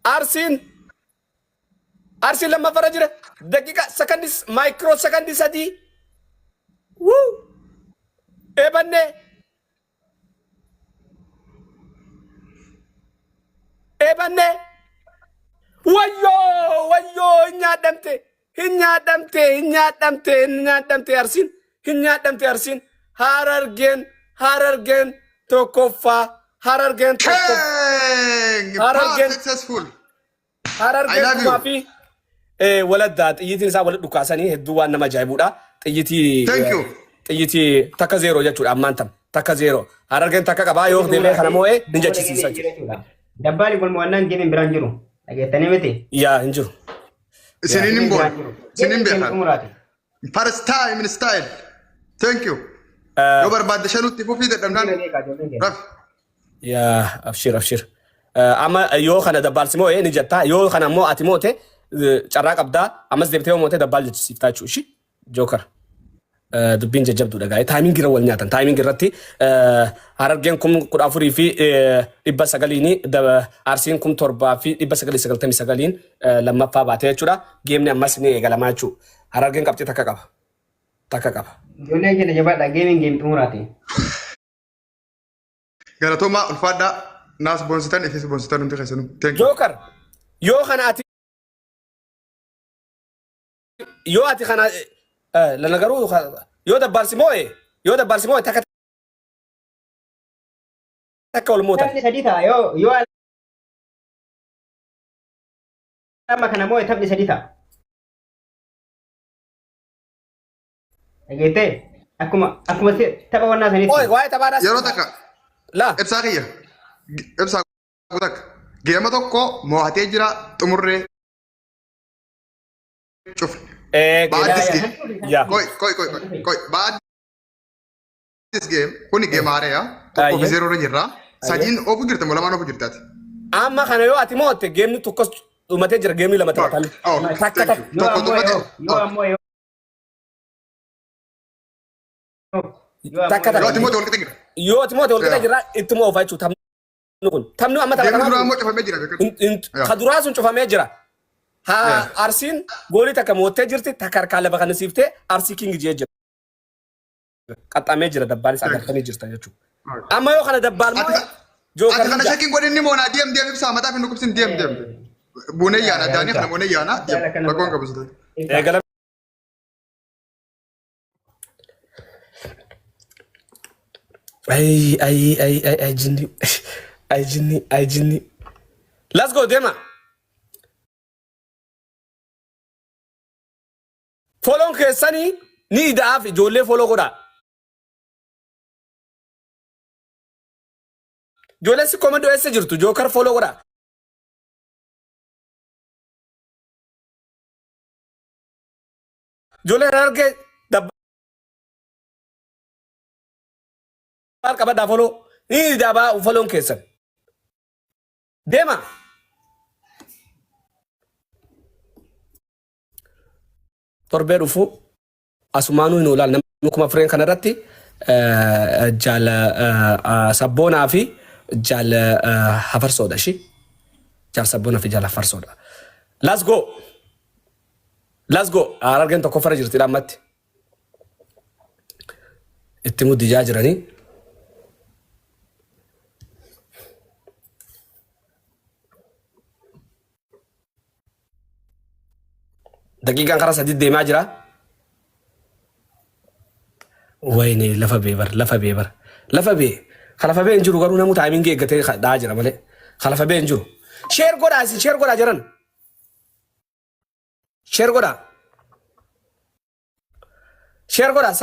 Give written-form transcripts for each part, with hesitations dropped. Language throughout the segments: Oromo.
Arsiin Arsiin lammaffarra jira. Daqiiqa sakandii maayikiroo sakandii 3. Wuu! Eebannee. Eebannee. Wayyoo! Wayyoo! Hin nyaadhamte! Hin nyaadhamte! Hin nyaadhamte! Hin nyaadhamte Arsiin! Hin nyaadhamte Arsiin! Harargeen! Harargeen tokkoffaa! Harargeen tokkoffaa! King! Pass Harargeen successful. I Harargeen love you. kumaa fi waladdaa xiyyitiin isaa walitti dhukaasanii hedduu waan nama ajaa'ibudha. Xiyyitii Thank you. xiyyitii takka zeeroo jechuudha ammaan tan takka zeeroo. Harargeen takka qabaa yoo deemee kana moo'ee ni jechisiisa jechuudha. Dabbaali wal mo'annaan geemiin biraan jiru. Dhageettanii miti. Yaa hin jiru. Isiniin hin Geemiin biraan boona. jiru. Isiniin Geemiin geemii beekan. xumuraati. First time in style. Thank you. Yoo barbaadde shanutti fufii dadhabnaan. Geemii beekaa ijoolleen keenya. Rafi. Yaa abshir abshir. Amma yoo kana dabbaalsi moo'ee ni jettaa yoo kana immoo ati moote carraa qabdaa ammas deebitee yoo moote dabbaal jechisiiftaa jechuudha ishii jookar. Dubbiin jajjabduudha gaa'ee taayimiin irra wal nyaatan taayimiin irratti harargeen 14,900n arsiin 7999n lammaffaa baatee jechuudha geemni ammas ni eegalamaa jechuudha harargeen qabxii takka qaba takka qaba. Ijoolleen keenya jabaadha geemiin geemii xumuraati. Galatoomaa ulfaadhaa naas boonsitan ifis boonsitan hundi keessanuu. Thank you. Jookar yoo kana ati yoo ati kana lana garuu yoo dabbaarsi moo'e yoo dabbaarsi moo'e takka takka ol mootan. Taphni sadii ta'a yoo yoo amma kana moo'e taphni sadii ta'a. Dhageettee akkuma akkuma tapha wannaa sanitti. Ooy waa'ee taphaadhaa Yeroo takka laa ibsaa kiyya ibsaa takka geema tokko mo'atee jira xumurree cufne. ee Ba'addis geema game. yaa Koi koi koi koi koi ba'addis game kuni geema haareya tokkoo fi Ayyee. zeeroo irra jirra. Sadiin oofu jirta moo lamaan oofu jirtaati? Amma kana yoo ati moo'atte geemni tokkos dhumatee jira geemni lama taphatame. Oh, Takka thank takka. you. Yoo Tokko ammoo dhumate. yoo yoo ammoo yoo yoo Takka ammoo Yoo ati takka. moote wal qixa jira. Yoo ati moote wal qixa Yeah. jira ittuma oofaa jechuudha taphni kun. Taphni amma Geemni taphatamaa duraa jiru immoo cufamee jira. Yeah. ka duraa sun cufamee jira. Haa Yeah. Arsiin goolii takka moottee jirti takka harkaan lafa kana siiftee Arsii king jee jira. Qaxxamee jira dabbaalis agartanii jirta jechuudha. Amma yoo kana dabbaal Ati moo'e jookar ati kana ni ja'a. shakkiin godhin ni moonaa deem deem ibsaa mataa fi nuqubsin deem deem. Buunee yaana daanii kana buunee yaana deem rakkoon qabu sita. Eegala. Ay ay ay ay ay jinni ay jinni ay jinni. Let's go deema. Foloon keessanii ni ida'aaf ijoollee foloo godhaa. Ijoolleen si komandoo eessa jirtu jookar foloo godhaa. Ijoolleen harargee dabbaal qabadhaa foloo ni ida'a baa foloon keessan. Deema. Torbee dhufu asumaanuu hin oolaan namni kuma fireen kanarratti jaala sabboonaa fi jaala hafarsoodha ishii. Jaal sabboonaa fi jaal hafarsoodha. Let's go. Let's go. Harargeen tokkoffarra jirti ammatti. Itti muddijaa jiranii. Daqiiqaan karaa sadii deemaa jira. Wayne lafa bee bar lafa bee bar lafa bee ka lafa bee hin jiru garuu namu taayimiingii eeggatee dha'aa jira malee ka lafa bee hin jiru. Sheer godhaa isin sheer godhaa jiran. Sheer godhaa. Sheer godhaa.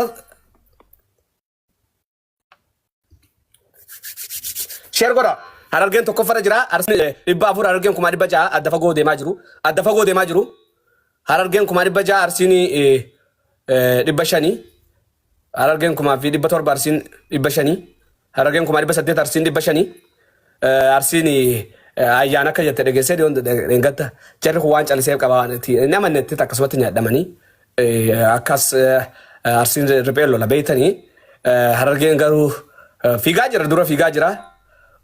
Sheer godha. Harargeen tokkoffarra jira. Arsiin 400 harargeen 600,000 adda fagoo deemaa jiru. Adda fagoo deemaa jiru. Harargeen 600,000 arsiin 500. Harargeen 700,000 arsiin 500. Harargeen 800,000 arsiin 500. Arsiin ayyaana akka jette dhageessee dhiyoon dheengadda. Jarri kun waan caliseef qaba waan itti nama netti akkasumatti nyaadhamanii akkas arsiin riphee lola beeytanii harargeen garuu fiigaa jira dura fiigaa jira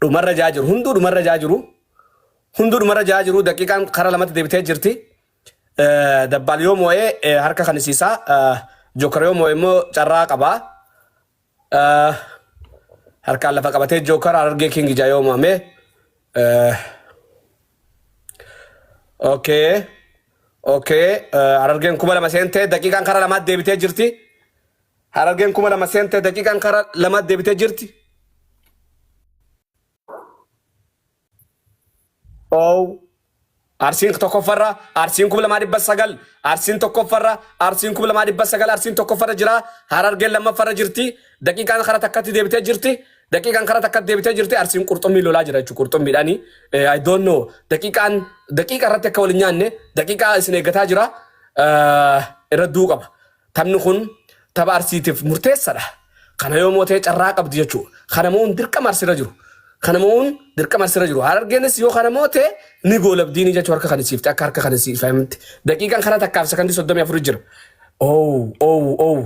dhumarra jaa jiru hunduu dhumarra jaa jiru Hunduu dhumarra jahaa jiru daqiiqaan karaa lamatti deebitee jirti. Dabbaal yoo moo'ee harka kan isiisaa Jookar yoo moo'e immoo carraa qaba. Harkaan lafa qabatee Jookar Harargee King jaa yoo mo'ame. Okay. Okay. Harargeen 2000 seentee daqiiqaan karaa lamaatti deebitee jirti. Harargeen 2000 seentee daqiiqaan karaa lamaatti deebitee jirti. Oh. Arsiin tokkoffarra, Arsiin 2900, Arsiin tokkoffarra, Arsiin 2900, Arsiin tokkoffarra jira, Harargeen lammaffarra jirti, daqiiqaan karaa takkatti deebitee jirti, daqiiqaan karaa takkatti deebitee jirti, Arsiin qurxummii lolaa jira jechuudha, qurxummiidhaani. I don't know, daqiiqaan daqiiqa irratti akka wal hin nyaanne, daqiiqaa isin eeggataa jira, irra du'uu qaba. Taphni kun tapha Arsiitiif murteessadha. Kana yoo mootee carraa qabdi jechuudha. Kana mo'uun dirqama Arsiirra jiru. Kana mo'uun dirqama Arsiirra jiru. Harargeenis yoo kana moote ni goolabdiini jechuudha harka kan siifte akka harka kan siifamte. Daqiiqaan kana takkaaf sakandii 34 jira. Oh oh oh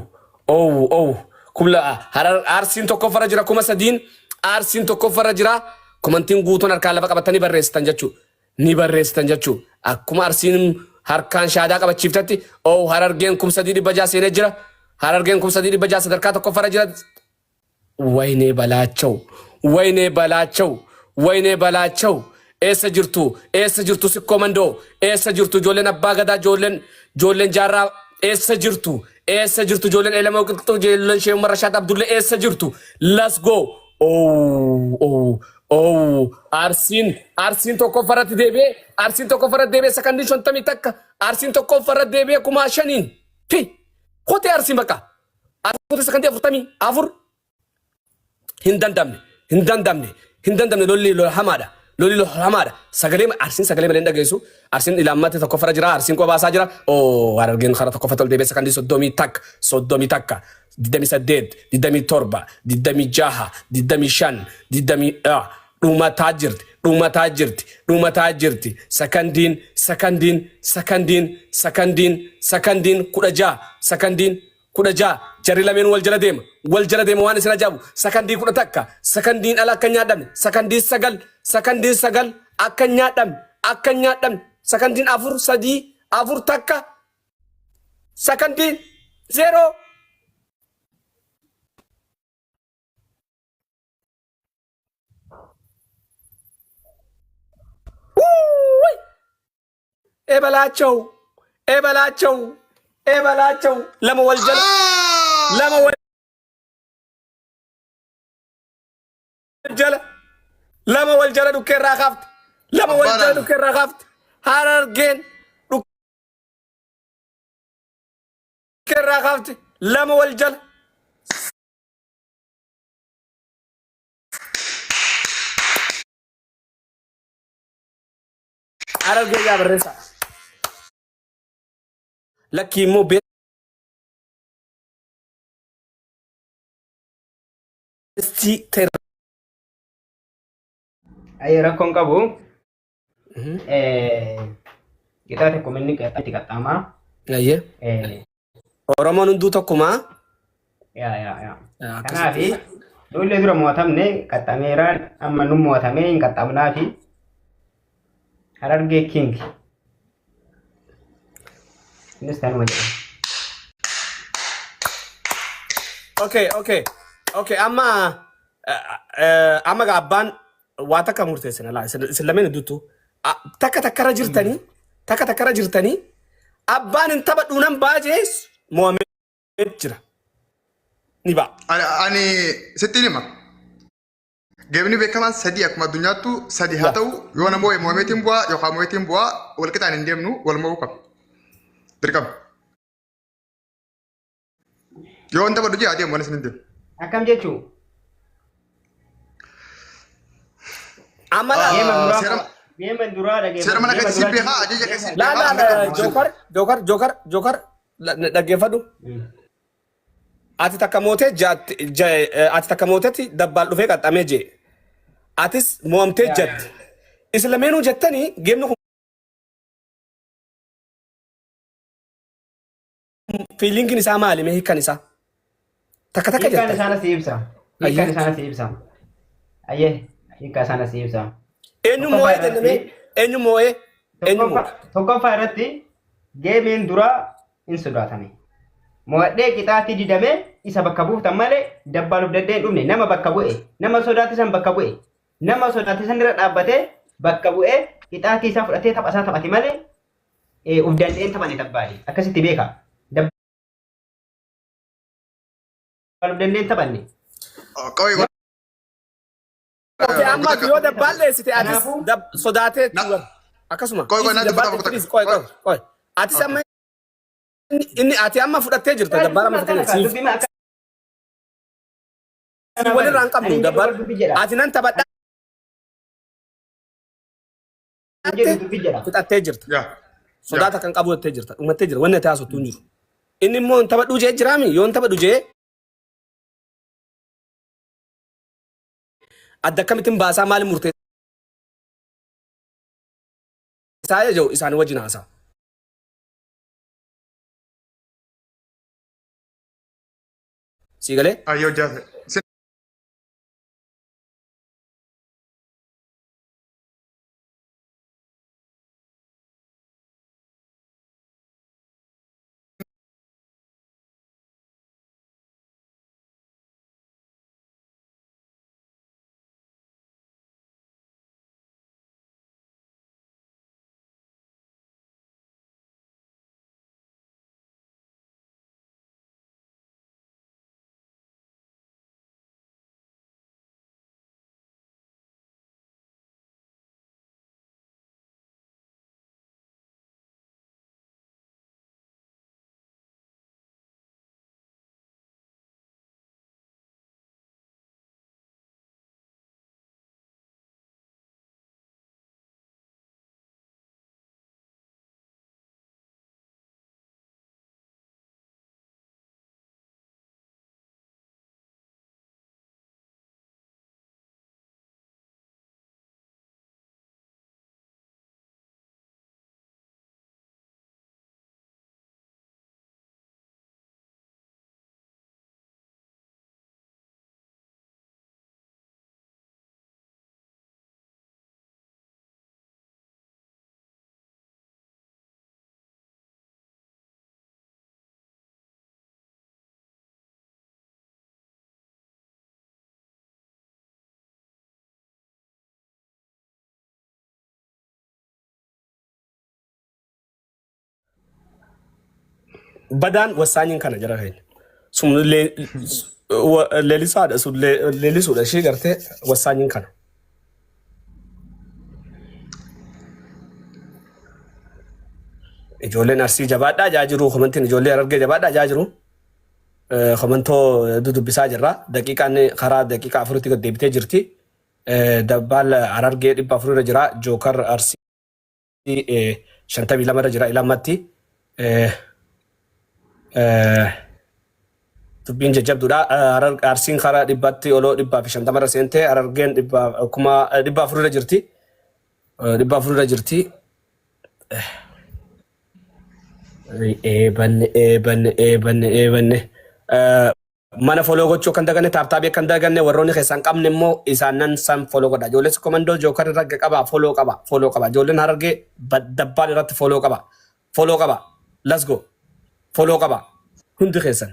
oh oh kumla harar Arsiin tokkoffarra jira 3000 Arsiin tokkoffarra jira. Komantiin guutuun harkaan lafa qabatanii barreessitan jechuudha. Ni barreessitan jechuu akkuma Arsiin harkaan shaadaa qabachiiftetti oo Harargeen 3600 seenee jira. Harargeen 3600 sadarkaa tokkoffarra jira. Waynee balaachaw! Waynee balaachaw! Waynee balaachaw! Eessa jirtu? Eessa jirtu Sikkoo Mandoo? Eessa jirtu ijoolleen Abbaa Gadaa ijoolleen ijoolleen Jaarraa? Eessa jirtu? Eessa jirtu ijoolleen Elemoo Qilxuu ijoolleen Sheek Umar Rashaad Abdullee eessa jirtu? Let's go! Oh, oh, Oh, Arsiin Arsiin tokkoffarratti deebi'ee Arsiin tokkoffarratti deebi'ee sakandii 51 Arsiin tokkoffarratti deebi'ee 5000 fi kotee Arsiin bakka Arsiin kotee sakandii 44 hin dandamne hin dandamne hin dandamne lolli lola hamaadha lolli lola hamaadha sagalee Arsiin sagalee malee hin dhageessu Arsiin ilaammate tokkoffarra jira Arsiin quba baasaa jira oh Harargeen karaa tokkoffatti ol deebi'ee sakandii 31 31 28, 27, 26, 25, 20 dhumataa jirti, dhumataa jirti, dhumataa jirti. Sakandiin, sakandiin, sakandiin, sakandiin, sakandiin 16, sakandiin 16. Jarri lameen wal jala deema, wal jala deema waan isin ajaa'ibu. Sakandii 11, sakandiin ala akka hin nyaadhamne, sakandii 9, sakandiin 9 akka hin nyaadhamne, akka hin nyaadhamne, sakandiin 4, 3, 4 takka. Sakandiin 0. Wuuy! Ebalaachoo! Ebalaachoo! Ebalaachoo! Lama wal jala. Lama wal jala. Lama wal jala dhukkee irraa kaafte. Lama wal jala Abbaan. dhukkee irraa kaafte. Harargeen dhukkee irraa kaafte. Lama wal jala. Harargee yaa barreessaa. Lakkii immoo beestii ta'e. Ayi rakkoon qabu. Qixaa tokko manni itti qaxxaamaa. Ayyee. Oromoon hunduu tokkumaa. Yaa yaa yaa. Akkasitti. Kanaaf nullee dura mo'atamne qaxxameera amma nu mo'atamee hin qaxxamnaafi Harargee King. Innis kanuma jedhama. Okay, okay. Okay, amma amma gaa abbaan waa takka murteessina laa isin isin lameen idduttu takka takkarra jirtanii takka takkarra jirtanii abbaan hin taphadhu nan baajee mo'amee jira ni ba'a. Ani sitti hima. Geebni beekamaan sadii akkuma addunyaattu sadi haa ta'u yoo nama mo'e mo'ameetiin bu'aa yookaan mo'eetiin bu'aa wal qixaan hin deemnu wal mo'uu qaba. Dirqama. Yoo hin taphadhu jee adeemu anis hin deemu. Akkam jechuun? Amma laa Geema duraa Seera geema duraa dhageeffadhu. seera mana Geema keessa si duraa beekaa ajaja keessa si laa beekaa laa hanga qabu. jookar jookar jookar jookar dhaggeeffadhu. Ati takka mootee jaatti ati takka mootetti dabbaal dhufee qaxxamee jee. Atis mo'amtee Yaa jette. Isin lameenuu jettanii geemni kun fiilingiin isaa maali mee hiikkan isaa? Takka takka Hiikkaan jettan. isaana si ibsa. Hiikkaan Ayyee. isaana si ibsa. Ayyee hiikkaa isaana si ibsa. Eenyu Tokkoffaa moo'ee jenname irratti Eenyu moo'ee? Eenyu moo'e? Tokkoffaa irratti geemiin duraa hin sodaatame. Mo'adhee qixaatii didamee isa bakka buuftan malee dabbaaluuf danda'e hin dhumne nama bakka bu'e nama sodaatisan bakka bu'e nama sodaatisan irra dhaabbatee bakka bu'ee qixaatii isaa fudhatee tapha isaa taphate malee uf danda'een taphane dabbaali akkasitti beeka. Dabbaaluuf danda'een taphanne. Qoy Okay, amma ati yoo dabbaalleessite atis Kanaafuu- sodaatee Na- jechuudha. Akkasuma. Qoy, qoy, Dhiisi na dubbata dabbaalleessi, tokko dhiisi, qoy, qoy, qoy. Atis amma inni ati amma fudhattee jirta dabbaala amma fakkeenyaaf siif si walirraa hin qabnu dabbaal. Ati nan taphadha fixattee jirta. Yaa. Sodaata kan qabu jettee jirta. Dhumattee jira. Wanni ati haasoftu hin jiru. Inni immoo hin taphadhu jee jiraami. Yoo hin taphadhu jee adda akkamittiin baasaa maali murteessaa jedhu isaanii wajjin haasaa. Sii galee? Ayyoo jaase. Badaan wassaanyiin kana jara keenya. Sun leelisaadha sun leelisuudha ishee gartee wassaanyiin kana. Ijoolleen Arsii jabaadhaa jaa jiru komantiin ijoollee Harargee jabaadhaa jaa jiru. Komantoo dudubbisaa jirra. Daqiiqaan karaa daqiiqaa afuritti gad deebitee jirti. Dabbaal Harargee 400 irra jira. Jookar Arsii 52 irra jira ilammatti. Dubbiin jajjabduudha. Arsiin karaa dhibbatti oloo 150 irra seente. Harargeen 400 irra jirti. 400 irra jirti. Eebanne eebanne eebanne eebanne. Mana foloo gochuu kan daganne tap tapii akka hin daganne warroonni keessaa hin qabne immoo isaanan san foloo godha. Ijoolleen komandoo jookar irra qaba foloo qaba foloo qaba. Ijoolleen harargee dabbaan irratti foloo qaba foloo qaba. Let's go foloo qaba. Hundi keessan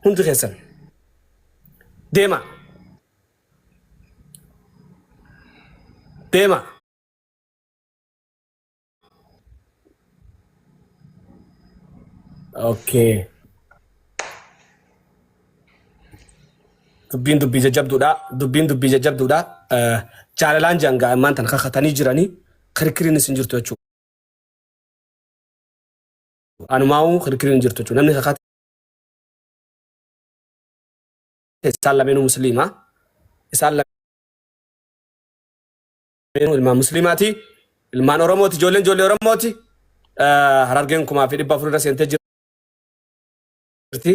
hundi keessan deema deema. Okay. Dubbiin dubbii jajjabduudha. Dubbiin dubbii jajjabduudha. Jaalalaan jangaa ammaan tan kakatanii jiranii kirkiriin isin jirtu jechuudha. Anumaa'uu kirkiriin hin jirtu jechuudha. Namni kakate isaan lameenuu musliima. Isaan lameenuu ilmaan musliimaati. Ilmaan Oromooti. Ijoolleen ijoollee Oromooti. Harargeen 1400 irra seentee jirti.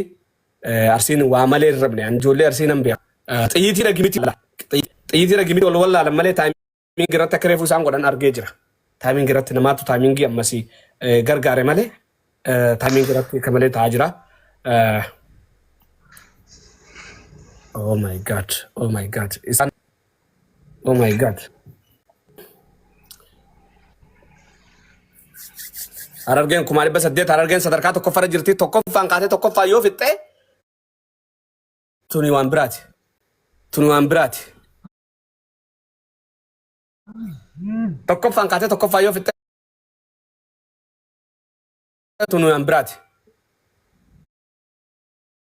Arsiin waa malee hin rabne. Ani ijoollee Arsii nan beeka. Xiyyiitii dhagimiti. Xiyyiitii dhagimiti wal wallaalan malee taayimiingii irratti akka reefuu isaan godhan argee jira. Taayimiingii irratti namaatu taayimiingii ammasii gargaare malee taayimiingii irratti akka malee ta'aa jira. Oh my God. Oh my God. Isaan Oh my God. Harargeen 1800, Harargeen sadarkaa tokkoffaarra jirti. Tokkoffaan kaatee tokkoffaa yoo fixxee tuni waan biraati. Tuni waan biraati. Tokkoffaan kaatee tokkoffaa yoo fixxee tuni waan biraati.